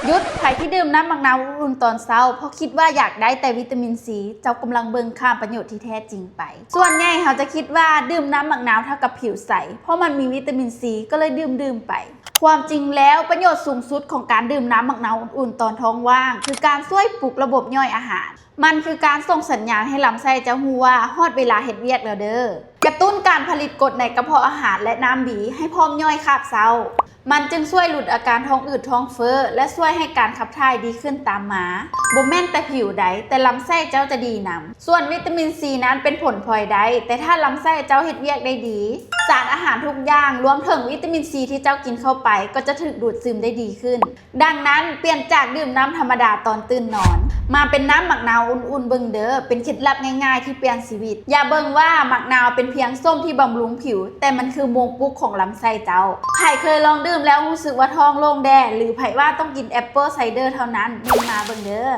ຢຸດ! ໃຜທີ່ດື່ມນ້ຳໝາກນາວອຸ່ນໆຕອນເຊົ້າ ເພາະຄິດວ່າຢາກໄດ້ແຕ່ວິຕາມິນຊີ ເຈົ້າກຳລັງເບິ່ງຂ້າມປະໂຫຍດທີ່ແທ້ຈິງໄປ. ສ່ວນໃຫຍ່ເຮົາຈະຄິດວ່າດື່ມນ້ຳໝາກນາວເທົ່າກັບຜິວໃສ ເພາະມັນມີວິຕາມິນຊີ ກໍເລີຍດື່ມໆໄປ. ຄວາມຈິງແລ້ວ ປະໂຫຍດສູງສຸດຂອງການດື່ມນ້ຳໝາກນາວອຸ່ນໆຕອນທ້ອງວ່າງ ຄືການຊ່ວຍປຸກລະບົບຍ່ອຍອາຫານ. ມັນຄືການສົ່ງສັນຍານໃຫ້ລຳໄສ້ເຈົ້າຮູ້ວ່າຮອດເວລາເຮັດວຽກແລ້ວເດີ້. ກະຕຸ້ນການຜະລິດກົດໃນກະເພາະອາຫານ ແລະ ນ້ຳດີໃຫ້ພ້ອມຍ່ອຍຄາບເຊົ້າ. ມັນຈຶ່ງຊ່ວຍຫຼຸດອາການທ້ອງອືດທ້ອງເຟີ້ ແລະ ຊ່ວຍໃຫ້ການຂັບຖ່າຍດີຂຶ້ນຕາມມາ. ບໍ່ແມ່ນແຕ່ຜິວໃດ, ແຕ່ລຳໄສ້ເຈົ້າຈະດີນຳ. ສ່ວນວິຕາມິນຊີນັ້ນເປັນຜົນພລອຍໄດ້, ແຕ່ຖ້າລຳໄສ້ເຈົ້າເຮັດວຽກໄດ້ດີ, ສານອາຫານທຸກຢ່າງ, ລວມເຖິງວິຕາມິນຊີທີ່ເຈົ້າກິນເຂົ້າໄປ, ກໍຈະຖືກດູດຊຶມໄດ້ດີຂຶ້ນ. ດັ່ງນັ້ນ, ປ່ຽນຈາກດື່ມນ້ຳທຳມະດາຕອນຕື່ນນອນ, ມາເປັນນ້ຳໝາກນາວອຸ່ນໆເບິ່ງເດີ້. ເປັນເຄັດລັບງ່າຍໆທີ່ປ່ຽນຊີວິດ. ຢ່າເບິ່ງວ່າໝາກນາວເປັນພຽງສົ້ມທີ່ບຳລຸງຜິວ, ແຕ່ມັນຄືໂມງປຸກຂອງລຳໄສ້ເຈົ້າ. ໃຜເຄີຍລອງດື່ມແລ້ວຮູ້ສຶກວ່າທ້ອງໂລ່ງແດ່ ຫຼື ໃຜວ່າຕ້ອງກິນແອັບເປິ້ນໄຊເດີເທົ່ານັ້ນ? ເມັ້ນມາເບິ່ງເດີ້.